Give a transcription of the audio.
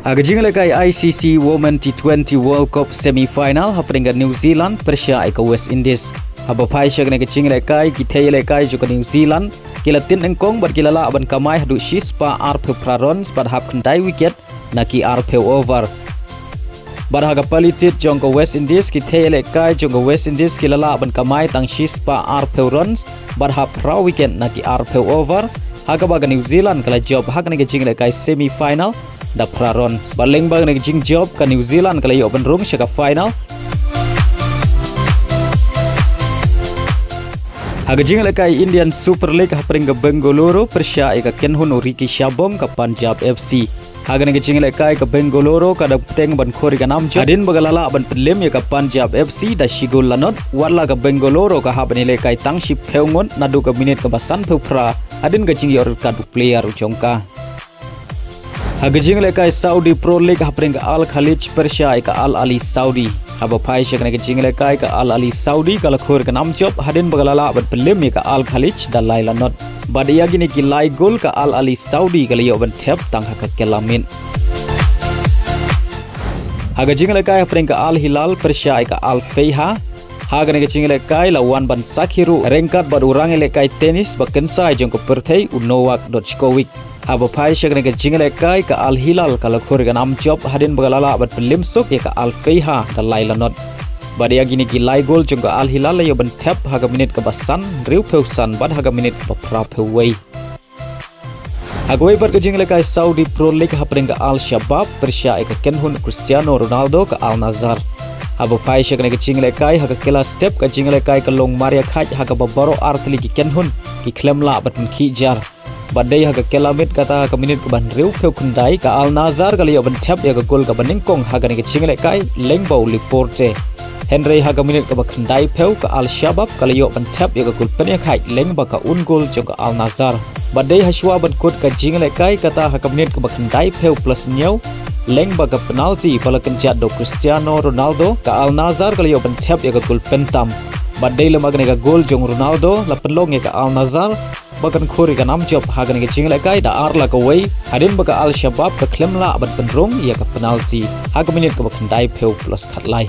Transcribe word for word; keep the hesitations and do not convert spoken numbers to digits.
Ha ka jinglehkai I C C Women T twenty World Cup semi-final hapdeng ka New Zealand pyrshah ïa ka West Indies. Haba phai sha kane ka jinglehkai, ki thei ïalehkai jong ka New Zealand ki la tip nyngkong bad ki la lah ban kamai haduh shispah arphew phra runs bad hap khyndai wicket na ki arphew over. Bad ha ka pali tied jong ka West Indies, ki thei ïalehkai jong ka West Indies ki la lah ban kamai tang shispah arphew runs bad hap phra wicket na ki arphew over, ha kaba ka New Zealand ka la jop ha kane ka jinglehkai semi-final da phra runs. Bad lyngba kane ka jingjop, ka New Zealand ka la ïoh ban rung sha ka final. Ha ka jinglehkai Indian Super League hapdeng ka Bengaluru pyrshah ïa ka kynhun u Ricky Shabong ka Punjab F C. Ha kane ka jinglehkai, ka Bengaluru ka dang bteng ban khur ïa ka nam jop hadien ba ka la lah ban pynlem ïa ka Punjab F C da shi gol la not, watla ka Bengaluru ka hap ban ïalehkai tang shiphew ngut naduh ka minit kaba sanphew phra hadien ka jingïoh red card u player u jong ka. Ha ka jinglehkai Saudi Pro League hapdeng ka Al Khaleej pyrshah ïa ka Al Ahli Saudi. Haba phai sha kane ka jinglehkai, ka Al Ahli Saudi ka la khur ïa ka nam jop hadien ba ka la lah ban pynlem ïa ka Al Khaleej da lai la not. Bad ïa kine ki lai gol ka Al Ahli Saudi ka la ïoh ban thep tang ha ka kylla miet. Ha ka jinglehkai hapdeng ka Al Hilal pyrshah ïa ka Al Feiha. Ha kane ka jinglehkai la wan ban sakhi ruh ryngkat bad u rangïalehkai tennis ba kynsai jong ka pyrthei u Novak Djokovic. Haba phai sha kane ka jinglehkai, ka Al Hilal ka la khur ïa ka nam jop hadien ba ka la lah ban pynlem suk ïa ka Al Feiha da lai la not. Bad ïa kine ki lai gol jong ka Al Hilal la ïoh ban thep ha ka minit kaba san, hynriewphew san bad ha ka minit kaba phraphew wei. Ha kawei pat ka jinglehkai Saudi Pro League hapdeng ka Al Shabab pyrshah ïa ka kynhun Cristiano Ronaldo ka Al Nassr. Haba phai sha kane ka jinglehkai, ha ka kylla step ka jinglehkai ka long mar ïakhait ha kaba baroh artylli ki kynhun ki khlem lah ban pynkhih jar. Bad dei ha ka kylla miet, kata ha ka minit kaba hynriewphew khyndai, ka Al Nassr ka la ïoh ban thep ïa ka gol kaba nyngkong ha kane ka jinglehkai lyngba u Laporte. Hynrei ha ka minit kaba khyndaiphew, ka Al Shabab ka la ïoh ban thep ïa ka gol pynïakhait lyngba ka own goal jong ka Al Nassr. Bad dei hashwa ban kut ka jinglehkai, kata ha ka minit kaba khyndaiphew plus hynñiew, lyngba ka penalty ba la kynjat da u Cristiano Ronaldo, ka Al Nassr ka la ïoh ban thep ïa ka gol pyntam. Bad dei lem ha kane ka gol jong u Ronaldo la pynlong ïa ka Al Nassr ba kan khur ïa ka nam jop ha kane ka jinglehkai da ar la kawei, hadien ba ka Al Shabab ka khlem lah ban pynrung ïa ka penalty ha ka minit kaba khyndaiphew plus khatlai.